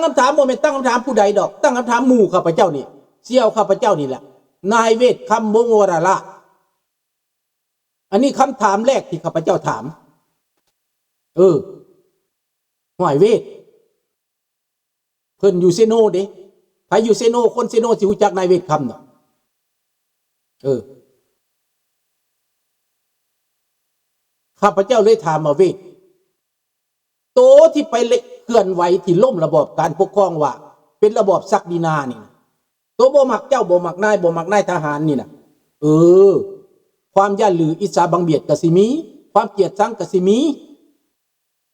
ຄຳຖາມບໍ່ແມ່ນຕັ້ງຄຳຖາມຜູ້ໃດດອກ, ຕັ້ງຄຳຖາມໝູ່ຂ້າພະເຈົ້ານີ້, ສ່ຽວຂ້າພະເຈົ້ານີ້ແຫຼະ, ນາຍເວດຄຳ ວົງວະລາລາດ. ອັນນີ້ຄຳຖາມແລກທີ່ຂ້າພະເຈົ້າຖາມ. ເອີ ຫ້ວຍ ເວດ ເພິ່ນຢູ່ເຊໂນເດ້. ໃຜຢູ່ເຊໂນ, ຄົນເຊໂນຊິຮູ້ຈັກນາຍເວດຄຳເນາະ. ເອີ ຂ້າພະເຈົ້າເລີຍຖາມວ່າ ເວດ ໂຕທີ່ໄປເລ- ເຄື່ອນໄຫວທີ່ລົ້ມລະບອບການປົກຄອງວ່າເປັນລະບອບສັກດິນານີ້ນະ, ໂຕບໍ່ມັກເຈົ້າ ບໍ່ມັກນາຍ ບໍ່ມັກນາຍທະຫານນີ້ນະ, ເອີ ຄວາມຢ້ານຫຼືອິດສາບັງບຽດກໍຊິມີ, ຄວາມກຽດຊັງກໍຊິມີ.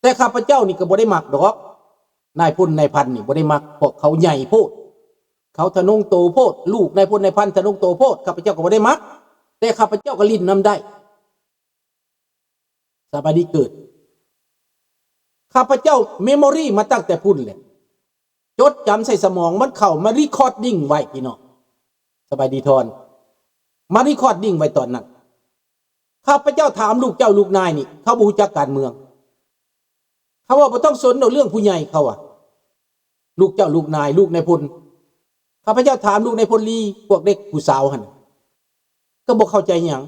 ແຕ່ຂ້າພະເຈົ້ານີ້ກໍບໍ່ໄດ້ມັກດອກ, ນາຍພົນນາຍພັນນີ້ບໍ່ໄດ້ມັກ, ເພາະເຂົາໃຫຍ່ໂພດ, ເຂົາທະນົງໂຕໂພດ, ລູກນາຍພົນນາຍພັນທະນົງໂຕໂພດ, ຂ້າພະເຈົ້າກໍບໍ່ໄດ້ມັກ, ແຕ່ຂ້າພະເຈົ້າກໍຫຼິ້ນນຳໄດ້. ສະບາຍດີເກີດ. ຂ້າພະເຈົ້າເມໂມຣີມາຕັ້ງແຕ່ພຸ້ນແຫຼະ, ຈົດຈຳໃສ່ສະໝອງ, ມັນເຂົ້າມາຣີຄອດດິ້ງໄວ້ ພີ່ນ້ອງ. ສະບາຍດີທອນ. ມາຣີຄອດດິ້ງໄວ້ຕອນນັ້ນ. ຂ້າພະເຈົ້າຖາມລູກເຈົ້າລູກນາຍນີ້, ເຂົາບໍ່ຮູ້ຈັກການເມືອງ. ເຂົາວ່າບໍ່ຕ້ອງສົນດອກເລື່ອງຜູ້ໃຫຍ່, ເຂົາວ່າ ລູກເຈົ້າລູກນາຍ ລູກນາຍພົນ. ຂ້າພະເຈົ້າຖາມລູກນາຍພົນລີ, ພວກເດັກຜູ້ສາວຫັ້ນ ກໍບໍ່ເຂົ້າໃຈຫຍັງ.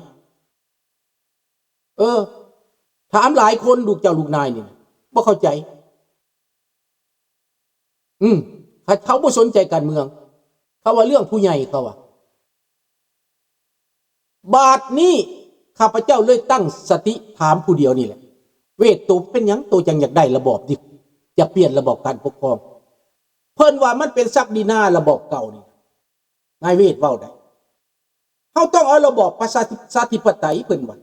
ເອີ ຖາມຫຼາຍຄົນ ລູກເຈົ້າລູກນາຍນີ້ນະ ບໍ່ເຂົ້າໃຈ. ອືມ ເຂົາ ເຂົາບໍ່ສົນໃຈການເມືອງ, ເຂົາວ່າເລື່ອງຜູ້ໃຫຍ່ ເຂົາວ່າ. ບາດນີ້ຂ້າພະເຈົ້າເລີຍຕັ້ງສະຕິຖາມຜູ້ດຽວນີ້ແຫຼະ, ເວດ ໂຕເປັນຫຍັງ ໂຕຈັ່ງຢາກໄດ້ລະບອບນີ້ ຢາກປ່ຽນລະບອບການປົກຄອງ? ເພິ່ນວ່າມັນເປັນສັກດິນາລະບອບເກົ່ານີ້. ນາຍເວດເວົ້າໄດ້. ເຮົາຕ້ອງເອົາລະບອບປະຊາທິ ປະຊາທິປະໄຕ ເພິ່ນວ່າ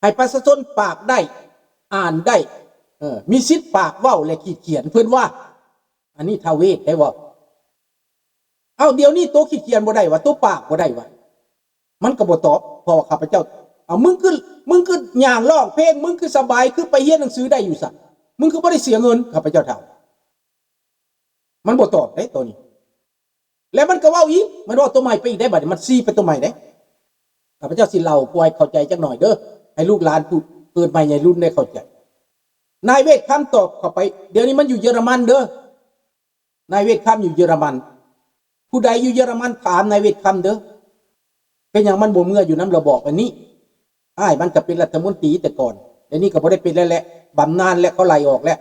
ໃຫ້ປະຊາຊົນປາກໄດ້ ອ່ານໄດ້ ເອີ ມີສິດປາກເວົ້າ ແລະ ຂີດຂຽນ ເພິ່ນວ່າ. ອັນນີ້ທ້າວເວດໄດ້ເວົ້າ. ເອົ້າ ດຽວນີ້ໂຕຂີດຂຽນບໍ່ໄດ້ຫວາ? ໂຕປາກບໍ່ໄດ້ຫວາ? ມັນກໍບໍ່ຕອບ, ເພາະວ່າຂ້າພະເຈົ້າ ເອົາ ມຶງຄື ມຶງຄືຍ່າງຮ້ອງເພງ, ມຶງຄືສະບາຍ, ຄືໄປຮຽນໜັງສືໄດ້ຢູ່ຊັ້ນ, ມຶງຄືບໍ່ໄດ້ເສຍເງິນ? ຂ້າພະເຈົ້າຖາມ. ມັນບໍ່ຕອບເດ້ໂຕນີ້. ແລ້ວມັນກໍເວົ້າອີກ, ມັນເວົ້າໂຕໃໝ່ໄປອີກໄດ້. ບັດນີ້ມັນຊີ້ໄປໂຕໃໝ່ເດ້. ຂ້າພະເຈົ້າຊິເລົ່າເພື່ອໃຫ້ເຂົ້າໃຈຈັກໜ້ອຍເດີ, ໃຫ້ລູກຫຼານຜູ້ເກີດໃໝ່ໃຫຍ່ລຸ້ນໄດ້ເຂົ້າໃຈ. ນາຍເວດຄຳຕອບເຂົ້າໄປ, ດຽວນີ້ມັນຢູ່ເຢຍລະມັນເດີ. ນາຍເວດຄຳຢູ່ເຢຍລະມັນ. ຜູ້ໃດຢູ່ເຢຍລະມັນ ຖາມນາຍເວດຄຳເດີ. ເປັນຫຍັງມັນບໍ່ເມືອຢູ່ນຳລະບອບອັນນີ້? ອ້າຍມັນກໍເປັນລັດຖະມົນຕີແຕ່ກ່ອນ, ດຽວນີ້ກໍບໍ່ໄດ້ເປັນແລ້ວແຫຼະ, ບຳນານແລ້ວ, ເຂົາໄລ່ອອກແລ້ວ.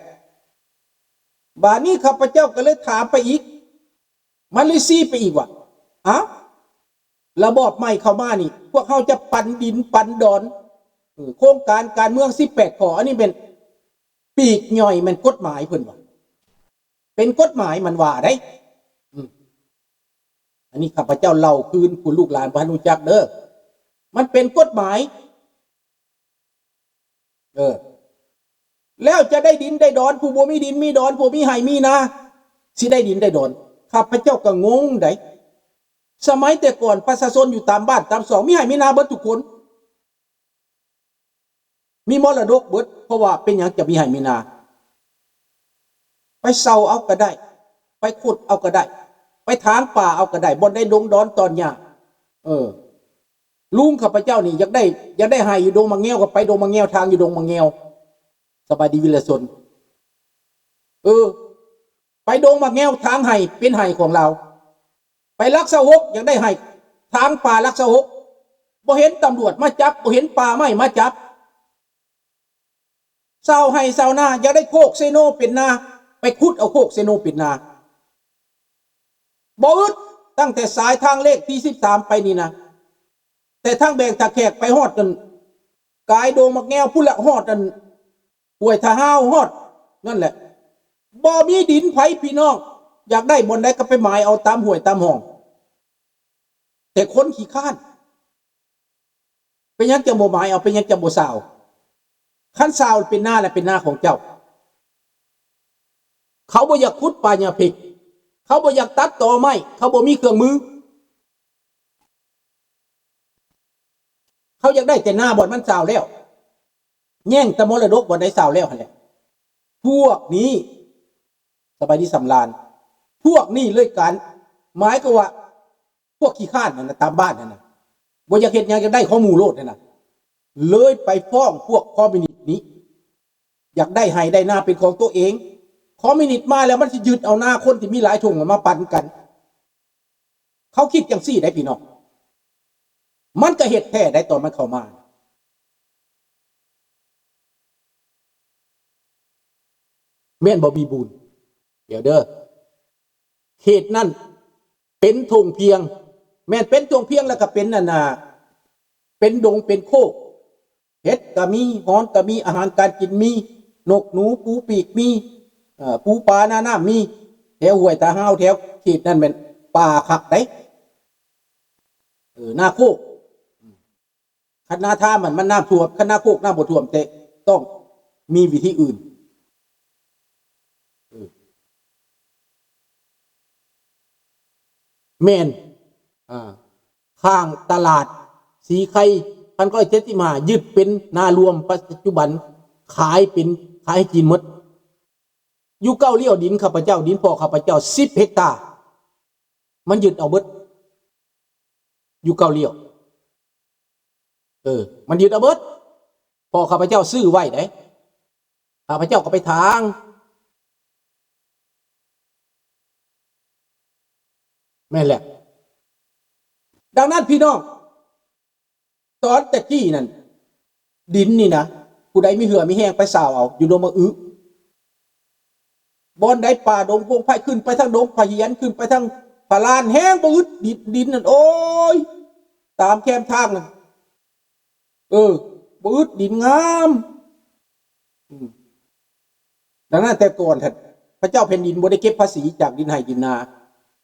ບາດນີ້ຂ້າພະເຈົ້າກໍເລີຍຖາມໄປອີກ, ມັນເລີຍຊີ້ໄປອີກວ່າ ອ້າວ ລະບອບໃໝ່ເຂົ້າມານີ້ ພວກເຮົາຈະປັນດິນປັນດອນ, ເອີ ໂຄງການການເມືອງສິບແປດຂໍ້, ອັນນີ້ແມ່ນປີກຍ່ອຍ, ແມ່ນກົດໝາຍ ເພິ່ນວ່າ ເປັນກົດໝາຍ ມັນວ່າໄດ໋. ອືມ ອັນນີ້ຂ້າພະເຈົ້າເລົ່າຄືນ ຜູ້ລູກຫຼານບໍ່ທັນຮູ້ຈັກເດີ. ມັນເປັນກົດໝາຍ. ເອີ ແລ້ວຈະໄດ້ດິນໄດ້ດອນ, ຜູ້ບໍ່ມີດິນມີດອນ, ຜູ້ມີໄຮ່ມີນາ ຊິໄດ້ດິນໄດ້ດອນ. ຂ້າພະເຈົ້າກໍງົງໄດ໋. ສະໄໝແຕ່ກ່ອນປະຊາຊົນຢູ່ຕາມບ້ານຕາມຊ່ອງ ມີໄຮ່ມີນາເບິດທຸກຄົນ. ມີມໍລະດົກເບິດ, ເພາະວ່າເປັນຫຍັງຈະມີໄຮ່ມີນາ? ໄປເຊົ່າເອົາກໍໄດ້, ໄປຂຸດເອົາກໍໄດ້, ໄປຖາງປ່າເອົາກໍໄດ້, ບ່ອນໃດດົງດອນຕອນຫຍ້າ. ເອີ ລຸງຂ້າພະເຈົ້ານີ້ຢາກໄດ້, ຢາກໄດ້ໄຮ່ຢູ່ດົງໝາກແງວ ກໍໄປດົງໝາກແງວ, ຖາງຢູ່ດົງໝາກແງວ. ສະບາຍດີວິລະຊົນ. ເອີ ໄປດົງໝາກແງວ, ຖາງໄຮ່ເປັນໄຮ່ຂອງລາວ. ໄປຫຼັກຊາວຫົກ ຢາກໄດ້ໄຮ່, ຖາງປ່າຫຼັກຊາວຫົກ. ບໍ່ເຫັນຕຳຫຼວດມາຈັບ, ບໍ່ເຫັນປ່າໄມ້ມາຈັບ. ຊາວໄຮ່ຊາວນາ ຢາກໄດ້ໂຄກເຊໂນເປັນນາ, ໄປຂຸດເອົາໂຄກເຊໂນເປັນນາ. ບໍ່ອຶດ, ຕັ້ງແຕ່ສາຍທາງເລກທີສິບສາມໄປນີ້ນະ, ແຕ່ທາງແບງທ່າແຂກໄປຮອດນັ້ນ, ກາຍດົງໝາກແງວພຸ້ນລະ, ຮອດນັ້ນ ຫ້ວຍທ່າຮາວ ຮອດນັ້ນແຫຼະ. ບໍ່ມີດິນໃຜພີ່ນ້ອງ, ຢາກໄດ້ບ່ອນໃດກໍໄປໝາຍເອົາຕາມຫ້ວຍຕາມຮ່ອງ. ແຕ່ຄົນຂີ້ຄ້ານ. ເປັນຫຍັງຈະບໍ່ໝາຍເອົາ? ເປັນຫຍັງຈະບໍ່ຊາວ? ຄັນຊາວເປັນນາ ແລະ ເປັນນາຂອງເຈົ້າ. ເຂົາບໍ່ຢາກຂຸດປ່າຫຍ້າເພັກ, ເຂົາບໍ່ຢາກຕັດຕໍໄມ້, ເຂົາບໍ່ມີເຄື່ອງມື. ເຂົາຢາກໄດ້ແຕ່ນາບ່ອນມັນຊາວແລ້ວ, ແຍ່ງແຕ່ມໍລະດົກບ່ອນໃດຊາວແລ້ວຫັ້ນແຫຼະ. ພວກນີ້ ສະບາຍດີສຳລານ, ພວກນີ້ເລີຍການ ໝາຍຄວາມວ່າ ພວກຂີ້ຄ້ານຫັ້ນນະ ຕາມບ້ານຫັ້ນນະ, ບໍ່ຢາກເຮັດຫຍັງ, ຢາກໄດ້ຂອງໝູ່ໂລດຫັ້ນນະ, ເລີຍໄປຟ້ອງພວກຄອມມິວນິດນີ້, ຢາກໄດ້ໄຮ່ໄດ້ນາເປັນຂອງຕົວເອງ. ຄ ຄອມມິວນິດມາແລ້ວ ມັນຊິຍຶດເອົານາຄົນທີ່ມີຫຼາຍທົ່ງມາປັນກັນ. ເຂົາຄິດຈັ່ງຊີ້ໄດ໋ພີ່ນ້ອງ. ມັນກໍເຮັດແທ້ໄດ໋ຕອນມັນເຂົ້າມາ. ແມ່ນບໍ່ມີບຸນ? ດຽວເດີ. ເຂດນັ້ນເປັນທົ່ງພຽງ, ແມ່ນເປັນທົ່ງພຽງ ແລ້ວກໍເປັນອັນນ່າ ເປັນດົງເປັນໂຄກ. ເຫັດກໍມີ, ຫອນກໍມີ, ອາຫານການກິນມີ, ນົກໜູ, ປູປີກມີ, ເອີ ປູປາໜ້ານ້ຳມີ. ແຖວຫ້ວຍຕາຮາວ ແຖວເຂດນັ້ນແມ່ນປ່າຄັກໄດ໋. ເອີ ນາໂຄກ. ຄັນນາທາມມັນ ມັນນ້ຳຖ້ວມ, ຄັນນາໂຄກນ້ຳບໍ່ຖ້ວມ, ແຕ່ຕ້ອງມີວິທີອື່ນ. ເອີ ແມ່ນ ອ່າ ຂ້າງຕະຫຼາດສີໄຄ ພັນເກົ້າຮ້ອຍເຈັດສິບຫ້າ ຍຶດເປັນນາລວມ, ປັດຈຸບັນຂາຍເປັນ ຂາຍໃຫ້ຈີນໝົດ. ຢູ່ເກົ້າລ້ຽວ ດິນຂ້າພະເຈົ້າ, ດິນພໍ່ຂ້າພະເຈົ້າ ສິບເຮັກຕາ ມັນຍຶດເອົາເບິດ ຢູ່ເກົ້າລ້ຽວ. ເອີ ມັນຍຶດເອົາເບິດ. ພໍ່ຂ້າພະເຈົ້າຊື້ໄວ້ເດ້, ຂ້າພະເຈົ້າກໍໄປຖາງ. ແມ່ນແຫຼະ. ດັ່ງນັ້ນພີ່ນ້ອງ, ຕອນແຕ່ກີ້ນັ້ນ ດິນນີ້ນະ ຜູ້ໃດມີເຫື່ອມີແຮງໄປຊາວເອົາ ຢູ່ດົງມະອຶ ບ່ອນໃດປ່າດົງໂພງໄພ, ຂຶ້ນໄປທາງດົງພະຫຽນ, ຂຶ້ນໄປທາງພະລານ, ແຮງບໍ່ອຶດດິນ, ດິນນັ້ນ ໂອ້ຍ ຕາມແຄມທາງນັ້ນ ເອີ ບໍ່ອຶດ, ດິນງາມ. ອືມ ດັ່ງນັ້ນແຕ່ກ່ອນ ພະເຈົ້າແຜ່ນດິນບໍ່ໄດ້ເກັບພາສີຈາກດິນໄຮ່ດິນນາ,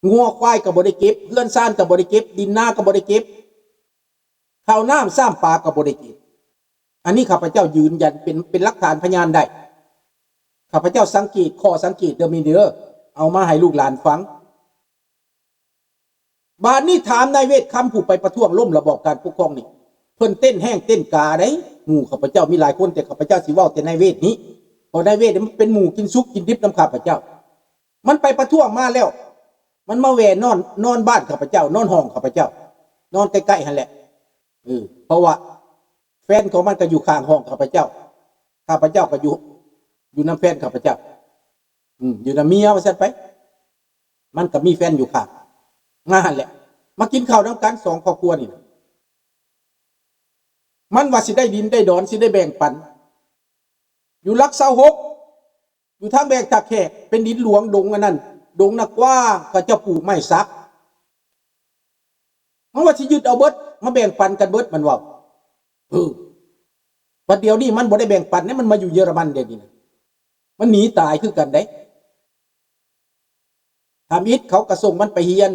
ງົວຄວາຍກໍບໍ່ໄດ້ເກັບ, ເຮືອນຊານກໍບໍ່ໄດ້ເກັບ, ດິນນາກໍບໍ່ໄດ້ເກັບ, ເຂົ້ານ້ຳຊໍ້າປາກໍບໍ່ໄດ້ເກັບ. ອັນນີ້ຂ້າພະເຈົ້າຢືນຢັນເປັນ ເປັນຫຼັກຖານພະຍານໄດ້. ຂ້າພະເຈົ້າສັງເກດ ຂໍ້ສັງເກດເດີ ມີເດີ ເອົາມາໃຫ້ລູກຫຼານຟັງ. ບາດນີ້ຖາມນາຍເວດຄຳ ຜູ້ໄປປະທ້ວງລົ້ມລະບອບການປົກຄອງນີ້, ເພິ່ນເຕັ້ນແຮງເຕັ້ນກາໄດ໋. ໝູ່ຂ້າພະເຈົ້າມີຫຼາຍຄົນ, ແຕ່ຂ້າພະເຈົ້າຊິເວົ້າແຕ່ນາຍເວດນີ້, ເພາະນາຍເວດນີ້ມັນເປັນໝູ່ກິນສຸກກິນດິບນຳຂ້າພະເຈົ້າ. ມັນໄປປະທ້ວງມາແລ້ວ ມັນມາແວ່ນອນ ນອນບ້ານຂ້າພະເຈົ້າ, ນອນຫ້ອງຂ້າພະເຈົ້າ, ນອນໃກ້ໆຫັ້ນແຫຼະ. ເອີ ເພາະວ່າແຟນຂອງມັນກໍຢູ່ຂ້າງຫ້ອງຂ້າພະເຈົ້າ, ຂ້າພະເຈົ້າກໍຢູ່ ຢູ່ນຳແຟນຂ້າພະເຈົ້າ, ອືມ ຢູ່ນຳເມຍວ່າຊັ້ນໄປ. ມັນກໍມີແຟນຢູ່ຂ້າງ ມາຫັ້ນແຫຼະ, ມາກິນເຂົ້ານຳກັນສອງຄອບຄົວນີ້ນະ. ມັນວ່າຊິໄດ້ດິນໄດ້ດອນ ຊິໄດ້ແບ່ງປັນ ຢູ່ຫຼັກຊາວຫົກ ຢູ່ທາງແບງທ່າແຂກ ເປັນດິນຫຼວງ ດົງອັນນັ້ນ ດົງນາກວ້າງ ເຂົາເຈົ້າປູກໄມ້ສັກ. ມັນວ່າຊິຍຶດເອົາເບິດ ມາແບ່ງປັນກັນເບິດ ມັນເວົ້າ. ເອີ ບັດດຽວນີ້ມັນບໍ່ໄດ້ແບ່ງປັນເດ້, ມັນມາຢູ່ເຢຍລະມັນດຽວນີ້ນະ, ມັນໜີຕາຍຄືກັນເດ້. ທຳອິດເຂົາກໍສົ່ງມັນໄປຮຽນ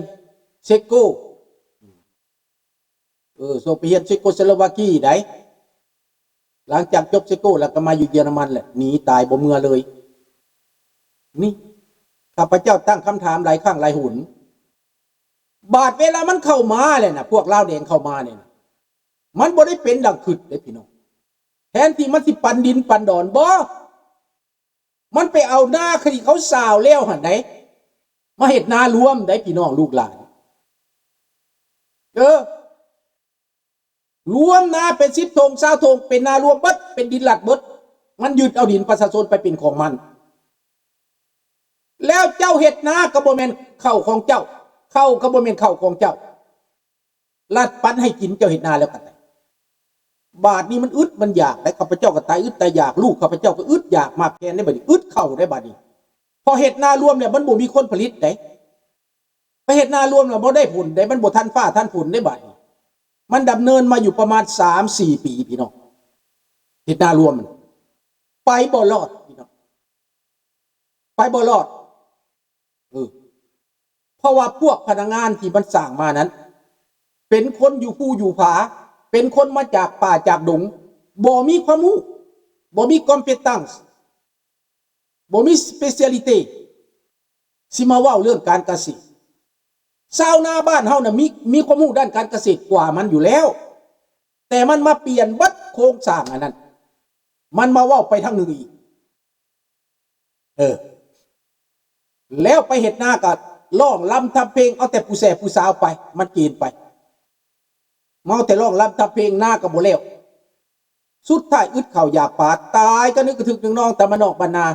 ເຊັກໂກ ເອີ ສົ່ງໄປຮຽນເຊັກໂກສະໂລວາກີໄດ໋. ຫຼັງຈາກຈົບເຊັກໂກແລ້ວກໍມາຢູ່ເຢຍລະມັນແຫຼະ, ໜີຕາຍບໍ່ເມືອເລີຍ. ນີ້ ຂ້າພະເຈົ້າຕັ້ງຄຳຖາມຫຼາຍຄັ້ງຫຼາຍຫົນ. ບາດເວລາມັນເຂົ້າມາແລ້ວນະ, ພວກລາວແດງເຂົ້າມານີ້ນະ, ມັນບໍ່ໄດ້ເປັນດັ່ງຄິດເດ້ພີ່ນ້ອງ. ແທນທີ່ມັນຊິປັນດິນປັນດອນ, ບໍ່ ມັນໄປເອົານາທີ່ເຂົາຊາວແລ້ວຫັ້ນໃດ໋ ມາເຮັດນາລວມໃດ໋ ພີ່ນ້ອງລູກຫຼານ. ເອີ ລວມນາເປັນສິບທົ່ງຊາວທົ່ງ ເປັນນາລວມເບິດ ເປັນດິນລັດເບິດ. ມັນຍຶດເອົາດິນປະຊາຊົນໄປເປັນຂອງມັນ. ແລ້ວເຈົ້າເຮັດນາກໍບໍ່ແມ່ນເຂົ້າຂອງເຈົ້າ, ເຂົ້າກໍບໍ່ແມ່ນເຂົ້າຂອງເຈົ້າ. ລັດປັນໃຫ້ກິນ ເຈົ້າເຮັດນາແລ້ວກໍໄດ້. ບາດນີ້ມັນອຶດມັນຢາກໄດ໋, ຂ້າພະເຈົ້າກໍຕາຍອຶດຕາຍຢາກ, ລູກຂ້າພະເຈົ້າກໍອຶດຢາກໝາກແຄນໄດ໋ ບາດນີ້ອຶດເຂົ້າໄດ໋ ບາດນີ້. ພໍເຮັດນາລວມແລ້ວມັນບໍ່ມີຜົນຜະລິດໄດ໋, ໄປເຮັດນາລວມແລ້ວບໍ່ໄດ້ຜົນໄດ໋, ມັນບໍ່ທັນຟ້າທັນຝົນໄດ໋ ບາດນີ້. ມັນດຳເນີນມາຢູ່ປະມານສາມສີ່ປີ ພີ່ນ້ອງ, ເຮັດນາລວມໄປບໍ່ລອດ ພີ່ນ້ອງ. ໄປບໍ່ລອດ. ເອີ ເພາະວ່າພວກພະນັກງານທີ່ມັນສ້າງມານັ້ນ ເປັນຄົນຢູ່ພູຢູ່ຜາ, ເປັນຄົນມາຈາກປ່າຈາກດົງ, ບໍ່ມີຄວາມຮູ້, ບໍ່ມີຄອມເພດແຕນ ບໍ່ມີສະເປຊຽລິຕີ ຊິມາເວົ້າເລື່ອງການກະເສດ. ຊາວນາບ້ານເຮົານະ ມີ ມີຄວາມຮູ້ດ້ານການກະເສດກວ່າມັນຢູ່ແລ້ວ, ແຕ່ມັນມາປ່ຽນເບິດໂຄງສ້າງອັນນັ້ນ, ມັນມາເວົ້າໄປທາງໜຶ່ງອີກ. ເອີ ແລ້ວໄປເຮັດນາກໍຮ້ອງລຳທຳເພງ ເອົາແຕ່ຜູ້ແຊຜູ້ສາວໄປ ມັນເກນໄປ, ເມົາແຕ່ຮ້ອງລຳທຳເພງ ນາກໍບໍ່ແລ້ວ. ສຸດທ້າຍອຶດເຂົ້າຢາກປາ ຕາຍກະນຶກກະທຶກນຶກນອງຕາມບ້ານນອກບ້ານນາ.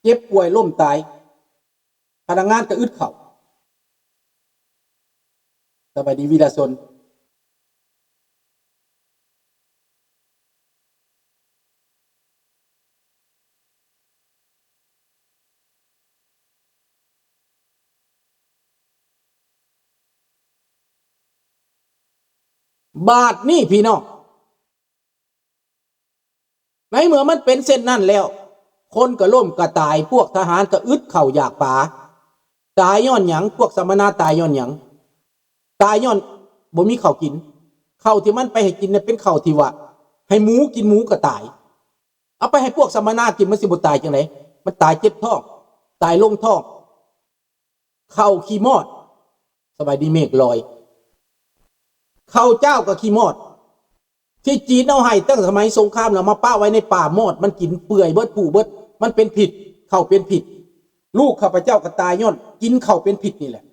ເຈັບປ່ວຍລົ້ມຕາຍ ພະນັກງານກໍອຶດເຂົ້າ. ສະບາຍດີວິລະຊົນ. ບາດນີ້ພີ່ນ້ອງ ໃນເມື່ອມັນເປັນເຊັ່ນນັ້ນແລ້ວ ຄົນກໍລົ້ມກໍຕາຍ, ພວກທະຫານກໍອຶດເຂົ້າຢາກປາ. ຕາຍຍ້ອນຫຍັງ? ພວກສຳມະນາຕາຍຍ້ອນຫຍັງ? ຕາຍຍ້ອນບໍ່ມີເຂົ້າກິນ. ເຂົ້າທີ່ມັນໄປໃຫ້ກິນນັ້ນເປັນເຂົ້າທີ່ວ່າໃຫ້ໝູກິນ ໝູກໍຕາຍ. ເອົາໄປໃຫ້ພວກສຳມະນາກິນ ມັນຊິບໍ່ຕາຍຈັ່ງໃດ? ມັນຕາຍເຈັບທ້ອງ, ຕາຍລົງທ້ອງ. ເຂົ້າຂີ້ມອດ. ສະບາຍດີເມກລອຍ. ເຂົ້າເຈົ້າກໍຂີ້ມອດ ທີ່ຈີນເອົາໃຫ້ຕັ້ງສະໄໝສົງຄາມແລ້ວ ມາປະໄວ້ໃນປ່າ ມອດມັນກິນເປື່ອຍເບິດຜຸເບິດ. ມັນເປັນພິດ, ເຂົ້າເປັນພິດ. ລູກຂ້າພະເຈົ້າກໍຕາຍຍ້ອນກິນເຂົ້າເປັນພິດນີ້ແຫຼະ.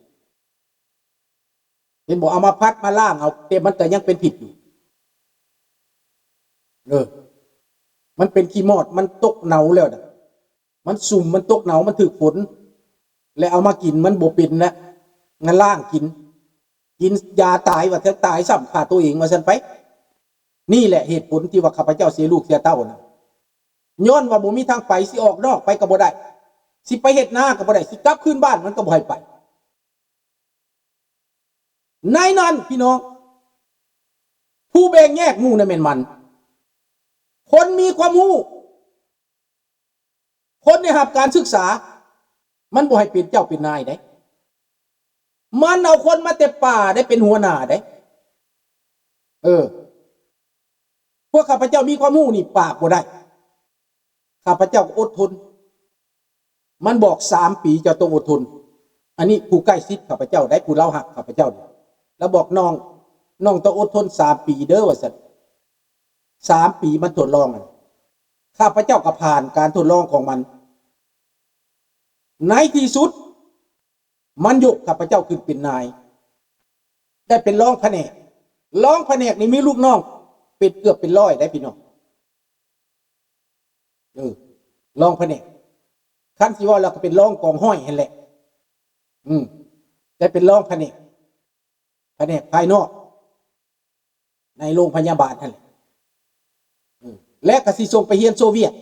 ເຫັນບໍ່? ເອົາມາຜັດມາລ້າງເອົາ ແຕ່ມັນກໍຍັງເປັນພິດຢູ່. ເອີ ມັນເປັນຂີ້ມອດ, ມັນຕົກເນົາແລ້ວນະ. ມັນຊຸ່ມ ມັນຕົກເນົາ ມັນຖືກຝົນ ແລະເອົາມາກິນ ມັນບໍ່ເປັນແລ້ວ. ງາລ້າງກິນ ກິນຢາຕາຍ ວ່າແທ້ຕາຍຊ້ຳ ຂ້າໂຕເອງ ວ່າຊັ້ນໄປ. ນີ້ແຫຼະເຫດຜົນທີ່ວ່າຂ້າພະເຈົ້າເສຍລູກເສຍເຕົ້ານະ ຍ້ອນວ່າບໍ່ມີທາງໄປ. ຊິອອກນອກໄປກໍບໍ່ໄດ້, ຊິໄປເຮັດນາກໍບໍ່ໄດ້, ຊິກັບຄືນບ້ານມັນກໍບໍ່ໃຫ້ໄປ. ໃນນັ້ນພີ່ນ້ອງ ຜູ້ແບ່ງແຍກໝູ່ນັ້ນແມ່ນມັນ. ຄົນມີຄວາມຮູ້, ຄົນໄດ້ຮັບການສຶກສາ, ມັນບໍ່ໃຫ້ເປັນເຈົ້າເປັນນາຍເດ້. ມັນເອົາຄົນມາແຕ່ປ່າໄດ້ເປັນຫົວໜ້າເດ້. ເອີ ພວກຂ້າພະເຈົ້າມີຄວາມຮູ້ນີ້ປາກບໍ່ໄດ້. ຂ້າພະເຈົ້າກໍອົດທົນ. ມັນບອກ ສາມປີເຈົ້າຕ້ອງອົດທົນ. ອັນນີ້ຜູ້ໃກ້ຊິດຂ້າພະເຈົ້າໄດ໋ ຜູ້ລາວຮັກຂ້າພະເຈົ້ານີ້ ລາວບອກ ນ້ອງ ນ້ອງຕ້ອງອົດທົນສາມປີເດີ ວ່າຊັ້ນ. ສາມປີມັນທົດລອງ. ຂ້າພະເຈົ້າກໍຜ່ານການທົດລອງຂອງມັນ. ໃນທີ່ສຸດ ມັນຍົກຂ້າພະເຈົ້າຂຶ້ນເປັນນາຍ ໄດ້ເປັນຮອງພະແນກ. ຮອງພະແນກນີ້ມີລູກນ້ອງເປັນ ເກືອບເປັນຮ້ອຍໄດ໋ພີ່ນ້ອງ. ເອີ ຮອງພະແນກ ຄັນຊິເວົ້າແລ້ວກໍເປັນຮອງກອງຮ້ອຍຫັ້ນແຫຼະ. ອືມ ແຕ່ເປັນຮອງພະແນກ ພະແນກພາຍນອກ ໃນໂຮງພະຍາບານຫັ້ນແຫຼະ. ເອີ ແລະກໍຊິສົ່ງໄປຮຽນໂຊວຽດ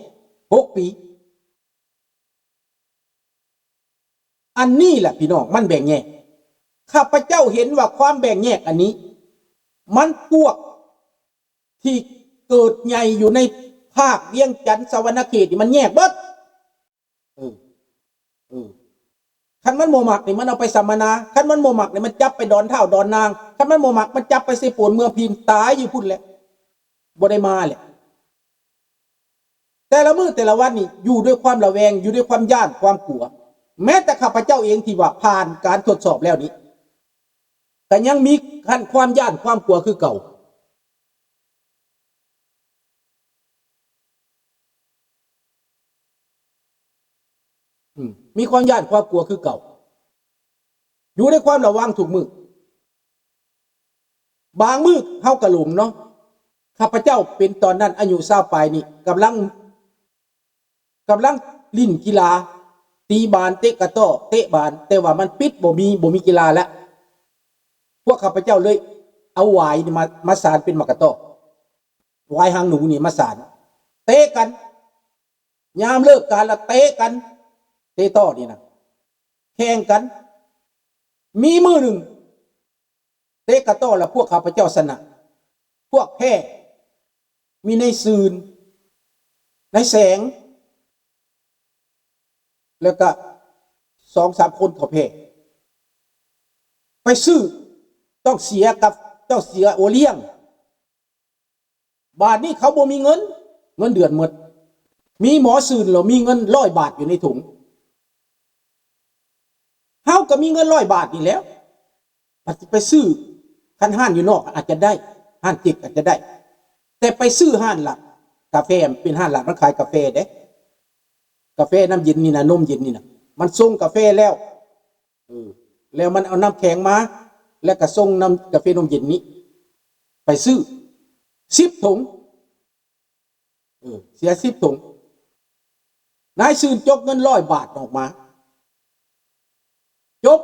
ຫົກປີ. ອັນນີ້ແຫຼະພີ່ນ້ອງ ມັນແບ່ງແຍກ. ຂ້າພະເຈົ້າເຫັນວ່າຄວາມແບ່ງແຍກອັນນີ້ ມັນພວກທີ່ເກີດໃຫຍ່ຢູ່ໃນພາກວຽງຈັນ ສະຫວັນນະເຂດນີ້ ມັນແຍກເບິດ. ເອີ ເອີ ຄັນມັນບໍ່ມັກນີ້ ມັນເອົາໄປສຳມະນາ, ຄັນມັນບໍ່ມັກນີ້ ມັນຈັບໄປດອນທ້າວດອນນາງ, ຄັນມັນບໍ່ມັກ ມັນຈັບໄປເຊໂປນເມືອງພີນ ຕາຍຢູ່ພຸ້ນແຫຼະ ບໍ່ໄດ້ມາແຫຼະ. ແຕ່ລະມື້ແຕ່ລະວັນນີ້ ຢູ່ດ້ວຍຄວາມລະແວງ ຢູ່ດ້ວຍຄວາມຢ້ານຄວາມກົວ. ແມ້ແຕ່ຂ້າພະເຈົ້າເອງທີ່ວ່າຜ່ານການທົດສອບແລ້ວນີ້ ກໍຍັງມີຂັ້ນຄວາມຢ້ານຄວາມກົວຄືເກົ່າ. ອືມ ມີຄວາມຢ້ານຄວາມກົວຄືເກົ່າ ຢູ່ໃນຄວາມລະວັງທຸກມື້. ບາງມື້ເຮົາກໍຫຼົງເນາະ. ຂ້າພະເຈົ້າເປັນຕອນນັ້ນອາຍຸຊາວປາຍນີ້ ກຳລັງ ກຳລັງຫຼິ້ນກິລາ ຕີບານ ເຕະກະຕໍ້ ເຕະບານ ແຕ່ວ່າມັນປິດ ບໍ່ມີ ບໍ່ມີກິລາແລ້ວ. ພວກຂ້າພະເຈົ້າເລີຍເອົາຫວາຍນີ້ມາ ມາສານເປັນໝາກກະຕໍ້ ຫວາຍຫາງໜູນີ້ມາສານ ເຕະກັນ ຍາມເລີກການລະເຕະກັນ ເຕະຕໍ່ນີ້ນະ ແຂ່ງກັນ. ມີມື້ໜຶ່ງ ເຕະກະຕໍ້ລະພວກຂ້າພະເຈົ້າຊະນະ ພວກແພ້ ມີນາຍຊືນ ນາຍແສງ ແລ້ວກະສອງສາມຄົນເຂົາແພ້ ໄປຊື້ ຕ້ອງເສຍກັບ ຕ້ອງເສຍໂອລ້ຽງ. ບາດນີ້ເຂົາບໍ່ມີເງິນ ເງິນເດືອນໝົດ. ມີໝໍຊືນ ແລ້ວມີເງິນຮ້ອຍບາດຢູ່ໃນຖົງ. ເຮົາກໍມີເງິນຮ້ອຍບາດນີ້ແຫຼ້ວ ບັດຊິໄປຊື້ ຄັນຮ້ານຢູ່ນອກອາດຈະໄດ້ ຮ້ານເຈັກອາດຈະໄດ້ ແຕ່ໄປຊື້ຮ້ານລັດ ກາແຟ ເປັນຮ້ານລັດ ມັນຂາຍກາແຟເດ້ ກາແຟນ້ຳເຢັນນີ້ນະ ນົມເຢັນນີ້ນະ ມັນຊົງກາແຟແລ້ວ ເອີ ແລ້ວມັນເອົານ້ຳແຂງມາ ແລ້ວກໍສົ່ງນ້ຳກາເຟນົມເຢັນນີ້ໄປຊື້ສິບຖົງ. ເອີ ເສຍສິບຖົງ. ນາຍຊື່ນຈົກເງິນຮ້ອຍບາດອອກມາ ຈົກ